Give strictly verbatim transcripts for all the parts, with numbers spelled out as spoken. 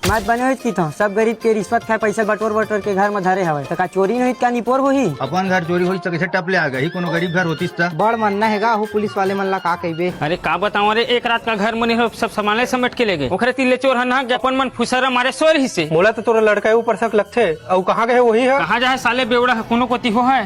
मैं बने होइत किथों, सब गरीब के रिश्वत खाए पैसा बटोर बटोर के घर म धरे हवय, त का चोरी नोहित का निपोर होही? अपन घर चोरी होइस त कइसे टप ले आ गही? कोनो गरीब घर होतिस त। बड़ मन्ना हे गा, ओहू पुलिस वाले मन ला का कहिबे। अरे का बतावं रे, एक रात का घर मनी हो, सब सामान ले समेट के ले गे। ओखरे तीर ले चोर ह ना, अपन मन फुसरा मारे सोय रहिसे। मोला त तोरा लड़का के ऊपर शक लगथे, अउ कहाँ गए वही ह? कहाँ जाहे साले बेवड़ा ह, कोनो कोती हो है।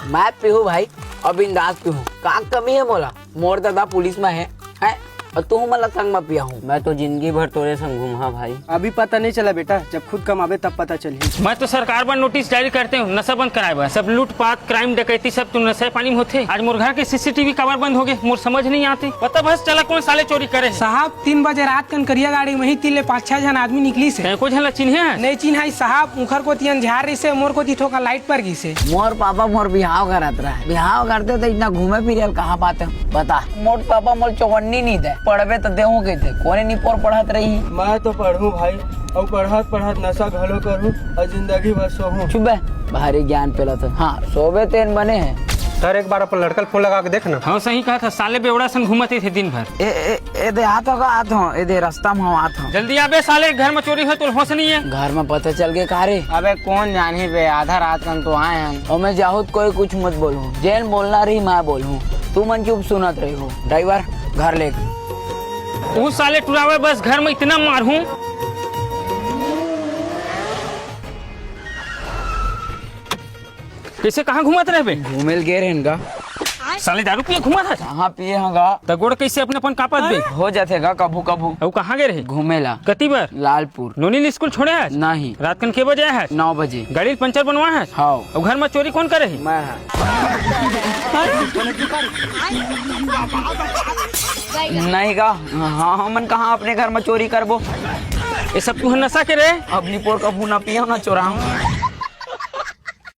मैं पीहूं भाई, अउ बिंदास पीहूं। का कमी हे मोला? मोर ददा पुलिस में हे, हैं? अउ तुहू मन ला संग में पियाहूं। मैं तो जिंदगी भर तोरे संग घूमहा भाई। अभी पता नहीं चला बेटा, जब खुद कमाबे तब पता चलही। मैं तो सरकार बर नोटिस जारी करते हूँ, नशा बंद कराए बर। सब लूटपाट, क्राइम, डकैती सब तो नशा पानी में होथे। आज मोर घर के सीसीटीवी काबर बंद होगे, मोर समझ नहीं आते। पता बस चला कौन साले चोरी करे हे। साहब, तीन बजे रात कन करिया गाड़ी में ही तीन ले पाँच छह झन आदमी निकलिस हे। तैं को झन ला चिन्हे हस? नहीं चिन्हाई साहब, उखर कोती अंधियार रहिसे, मोर कोती थोका लाइट पर गिसे। मोर पापा मोर बिहाव करत रहे, बिहाव करते तो इतना घूमे फिरे ल कहाँ पाते, बता। मोर पापा मोर चौवन्नी नहीं दे, पढ़बे तो देहूं कहिथे, कोने निपोर पढ़त रही। मैं तो पढ़ूं भाई, अउ पढ़त पढ़त नशा घलो करूं अउ जिंदगी भर सोहूं। चुप बे, भारी ज्ञान पेलत हे। हाँ, सोबे तेन बने हे। सर, एक बार अपन लड़का ल फोन लगा के देख ना। हाँ, सही कहा था, साले बेवड़ा सन घूमत ही थे दिन भर। ए, ए, ए दे, आत हो का? आत हो, ए दे, रास्ता में हो, आत हो। जल्दी आबे साले, घर में चोरी हो तो होश नहीं है। घर में पता चल गए का रे? अबे कौन जानही बे, आधा रात कन तो आए हन। और मैं जाहूं त कोई कुछ मत बोलहूं, जेन बोलना रही मैं बोलहूं, तू मन चुप सुनत रही हो। ड्राइवर, घर ले। वो साले टुरावे बस घर में इतना मारहूं। कैसे कहाँ घूमत रहबे? घूमे ल गे रहेन गा। साले दारू पिए घूमत हस? कहाँ पिए हंव गा? त गोड़ कैसे अपने अपन कांपत बे? हो जाथे गा कभू कभू। अउ कहाँ गे रहे? घूमे ला। कति बर? लालपुर। नोनी ल स्कूल छोड़े हस? नहीं। रात कन के बजे आए हस? नौ बजे। गाड़ी ल पंचर बनवाए हस? हाव। अउ घर म चोरी कौन करे हे? मैं ह। नहीं गा, हाँ, हमन कहाँ अपने घर म चोरी करबो? ये सब तू ह नशा के रे? अब निपोर कभू ना पियो ना चोराहूं।